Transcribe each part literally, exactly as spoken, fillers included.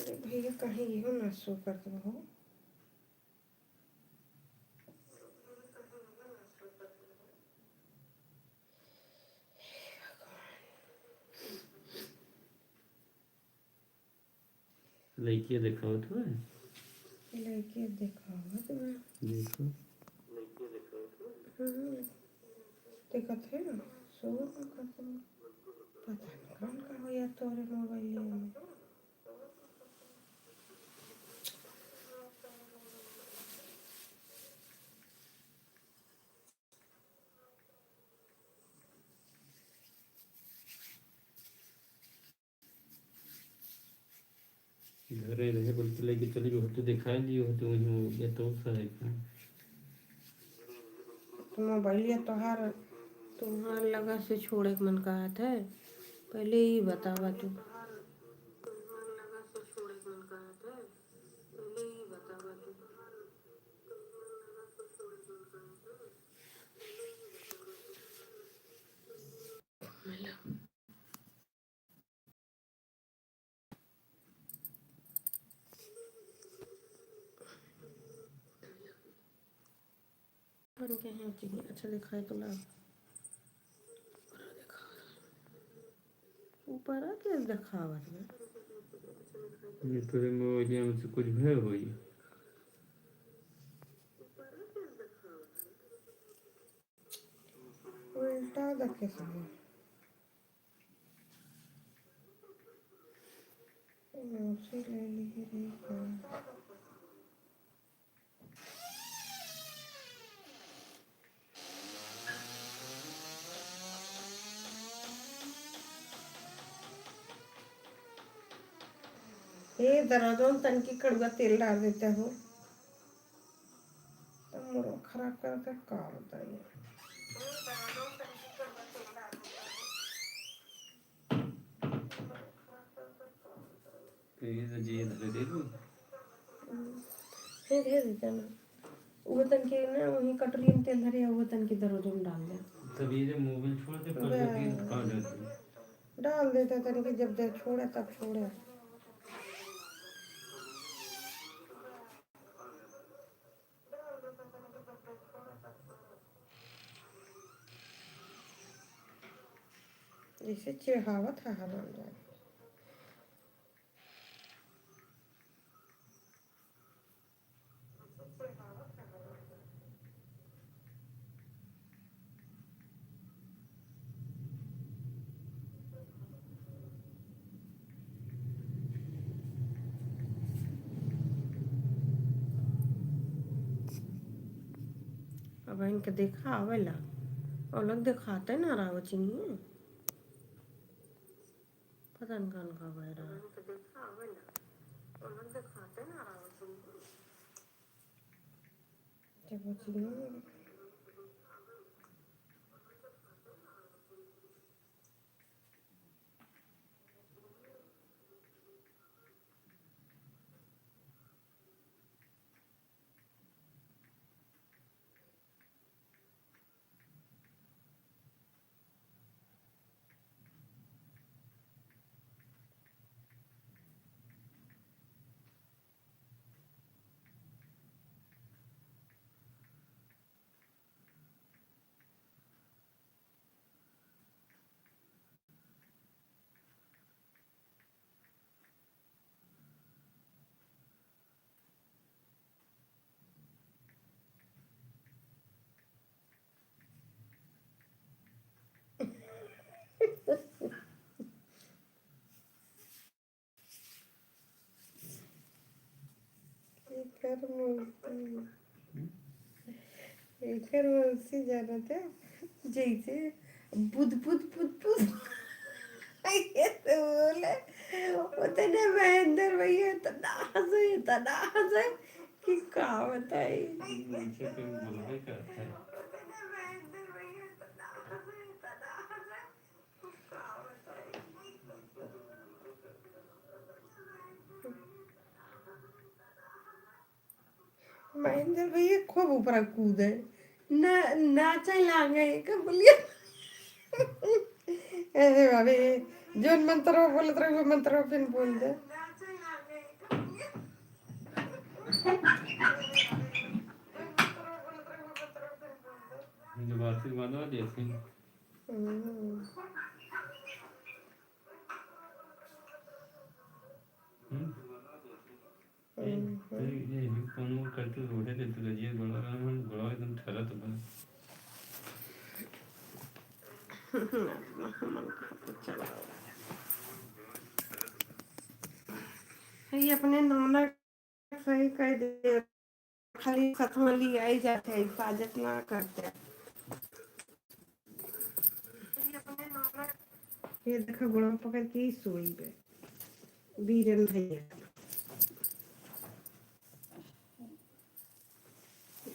अरे भैया, कहीं इहो ना show करत बा हो। लइके देखावत बा। लइके देखावत बा। देखो। हम्म। देखत है ना, show ना करत बा। पता नहीं कौन का हो यार तोरे मोबाइल में। घरे रहे, बल्कि लेके चली गई होती, दिखाई दी होती, वहीं हो गया तो सारे का। तो मोबाइलिया तोहार, तोहार लगा से छोड़े के मन कहत है, पहले ही बतावा तू। बन के हैं, ठीक है, अच्छा दिखाई तो ना। ऊपर आ के देखावत बा। ये तोरे मोबाइलिया में से कुछ भय होई। उल्टा देखे से। मौसी ले ली रे का। ए दरदों तनकी कड़ुआ तेल डाल देता हूँ। तब मुड़वा खराब करके का बताई। तो ये तो जी धरे दे दू। हम्म। फिर धे देता ना। वो तनकी ना वही कटोरी में तेल धरे, वो तनकी दरदों में डाल दे। तब ये जो मोबाइल छोड़ दे, पर बस। ये खा लेते। डाल देता तनकी, जब जब छोड़े तब छोड़े। जैसे चिढ़ावत है हरामजादा। अब इनके देखा आवेला, अलग देखाते ना राव चिन्हिए। पता न कौन का भय रहा। जब वो चिन्हिए। एकर मौसी, एकर मौसी जानत है, जैसे बुद बुद बुद बुद ये तो बोले, उतने महेंद्र भैया इतना हंसे, इतना हंसे कि का बताई। उनसे कोई बोलबे करता है। महेंद्र भैया खूब ऊपर कूदे, ना, नाचे लागे, का बोलिए? अरे बाबे, जोन मंत्र बोलत रहे, वो मंत्र फिर बोल दे। जब आशीर्वाद आ जाए थे। हम्म। हम्म। हम्म। ये, ये, ये कौन वो करते रोड़े देते रहिए, बड़ा हम गोड़ा एकदम ठरत बा। ये अपने नाना सही कह दे, खाली सतवली आई जाते, हिफाजत ना करते। ये देखा, गोड़वा पकड़ के ही सोई बे। बीरन भैया,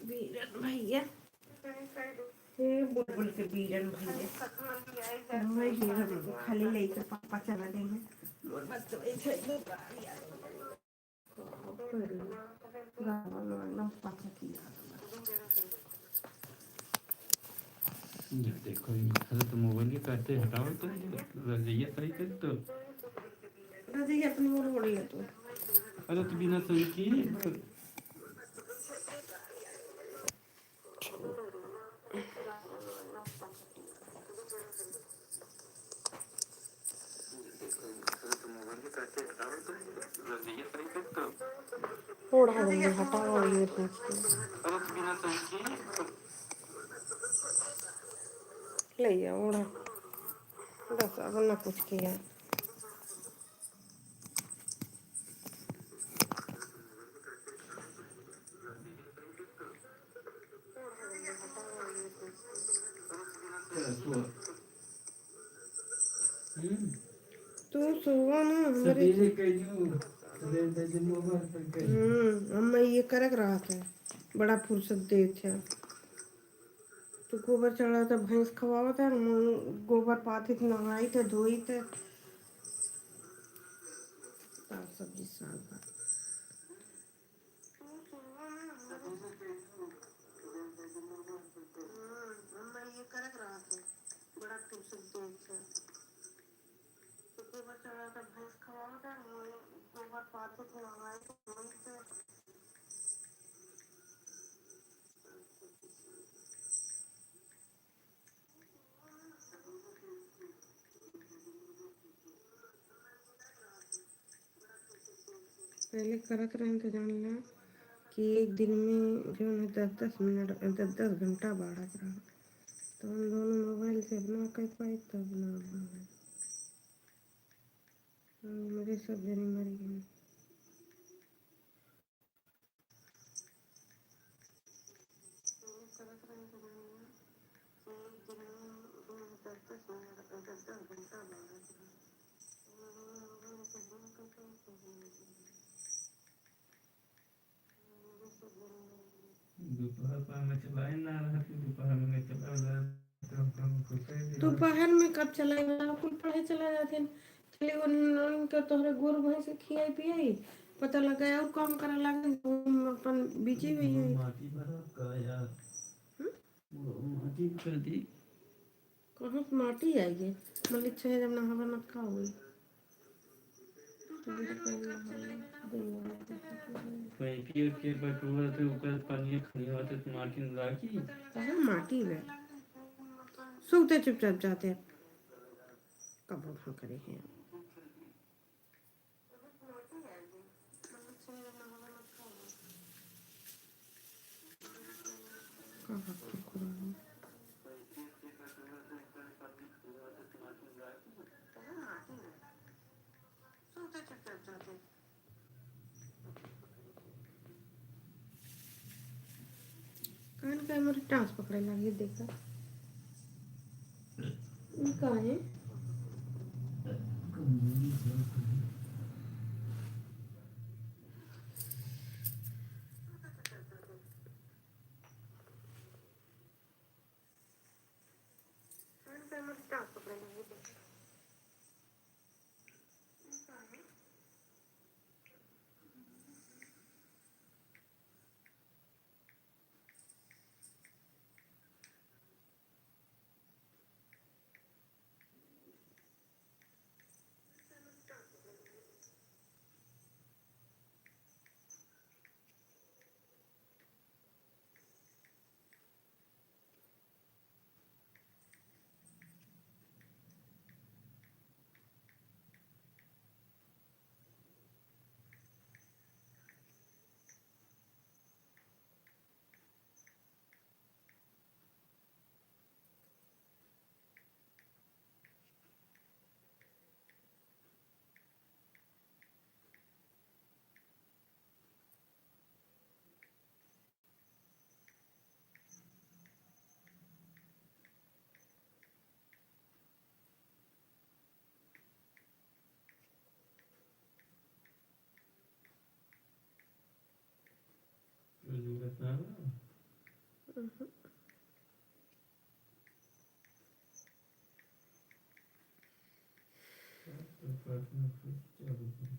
बीरन भैया, ये बुलबुल के बीरन भैया। भाई बीरन, खाली लेके पापा चला गए हैं। मोर बच्चा ऐसे ही गावा में एकदम पाछा किया। जा देखो, ये साला तो मोबाइल के काटे हटाओ तो, रजैया सही कर तो। रजैया अपनी ओर ओढ़ ले तू। अरे तो बिना सही की ओढ़ा देंगे, हटाओ ये पूछ के। ले जा, ओढ़ा। बस, अब ना कुछ किया। तू सोवा ना, हमरे सवेरे कइलू, सवेरे दे दिन मोबाइल पर कइलू। हम्म, अम्मा ये करक रहत है, बड़ा फुर्सत देत है। तू गोबर चढ़ावत है, भैंस खवावत है, मुँह गोबर पाथित, नहाइत है, धोइत है। साग सब्जी साग भात। पहले करत रहन त जान ला कि एक दिन में जौन है दस दस मिनट, दस दस घंटा बाढ़त रहन। तो हम दोनों मोबाइल से अपना कर पाए तब ना बनावे। और मेरे सब जने मर गए। दोपहर पर हमें चलाए ना रहा कि दोपहर में चला रहा, तो हम काम को कर दिया। दोपहर में कब चलाए वाला? कुल पढ़े चला जाते हैं। चली उन, उनके तोहरे गोरू भैंस के खियाई पियाई, पता लगा और काम करे लागे, हम अपन बिजी हुई है। माटी भरा का यार? हम्म? वो माटी कर दी। कहाँ से माटी आई है? मलिक छह जब नहावा न का हुई? पाइपिया के बटुआ थे, ओकर पनिया खनिया थे, तो माटी में राखी। कहाँ माटी में? सूते चुपचाप जाते। कब हम करे हैं? कान का हमारे टांस पकड़े लागे, देखा। ई का है? काटना फिर चालू करो।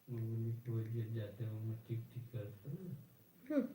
मम्मी को जे जाते हो, मैं ठीक ठीक करता हूँ। हम्म।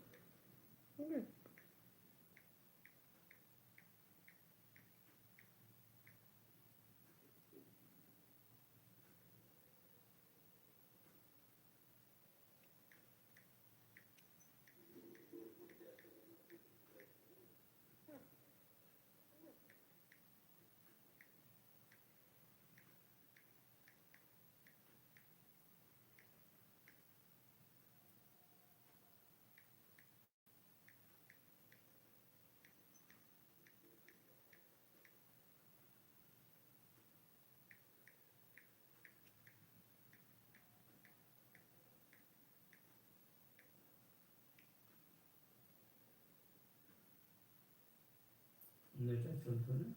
नेटा चलतो ना?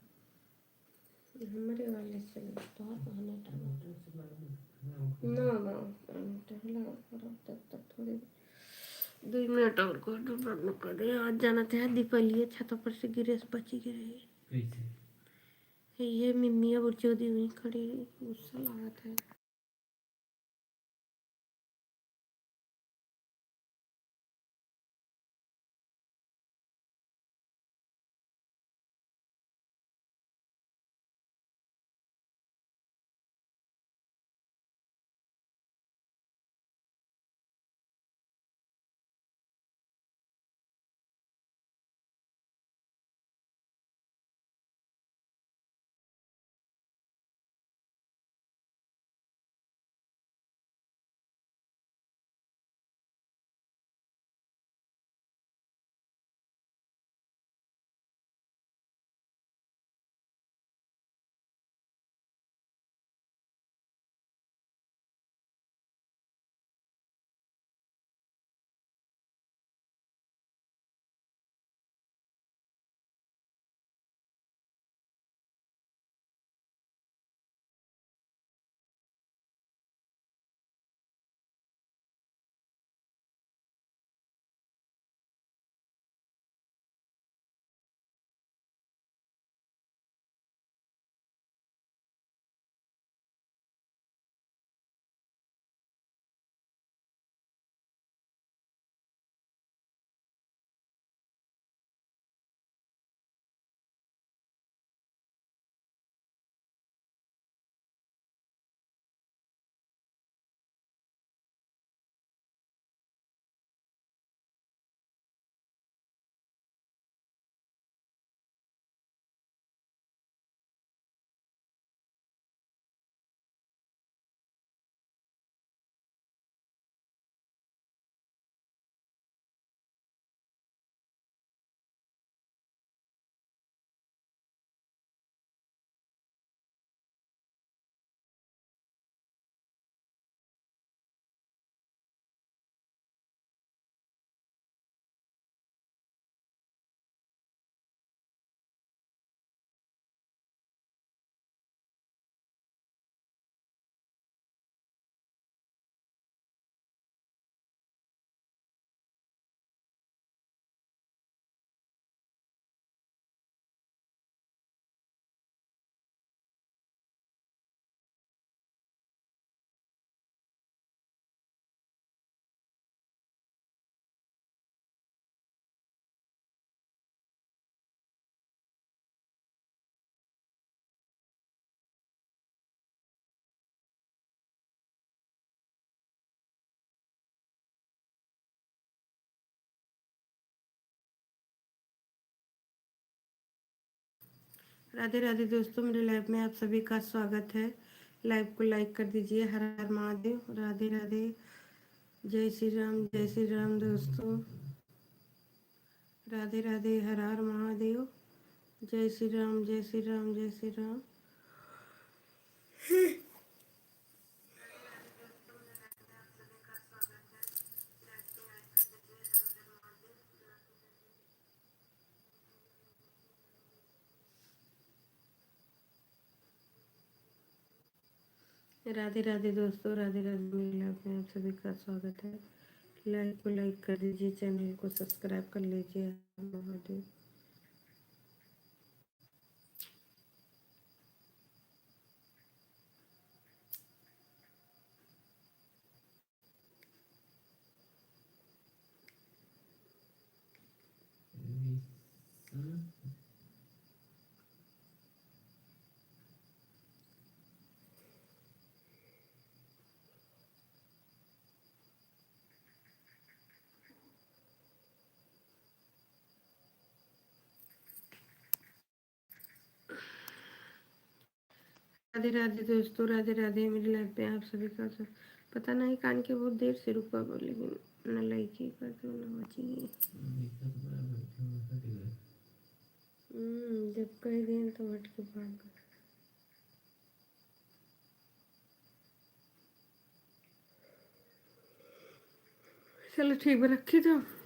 हमरे वाले से, तोहर कहाँ नेटा बा? नेटा से बात ना, ना, ना, नेटा लगा करो, तब तक थोड़ी दुई मिनट और कर दो, बंद कर दे। आज जाना थे दीपलिया छत पर से गिरे से बची गिरे। कैसे? ये मिमिया बुरचोदी हुई खड़ी, गुस्सा लागत है। राधे राधे दोस्तों, मेरे लाइव में आप सभी का स्वागत है। लाइव को लाइक कर दीजिए। हर हर महादेव, राधे राधे, जय श्री राम, जय श्री राम दोस्तों, राधे राधे, हर हर महादेव, जय श्री राम, जय श्री राम, जय श्री राम। राधे राधे दोस्तों, राधे राधे। मेरे live में आप सभी का स्वागत है। Live को like कर दीजिए, channel को subscribe कर लीजिए। महादेव। राधे राधे दोस्तों, राधे राधे। मेरे live पे आप सभी का स्व-, पता नहीं कान के बहुत देर से रुका हुआ, लेकिन ना like ही कर दो ना watching ही। हम्म, जब कह दिए तो हट के भाग गए। चलो ठीक बा, रखी तो।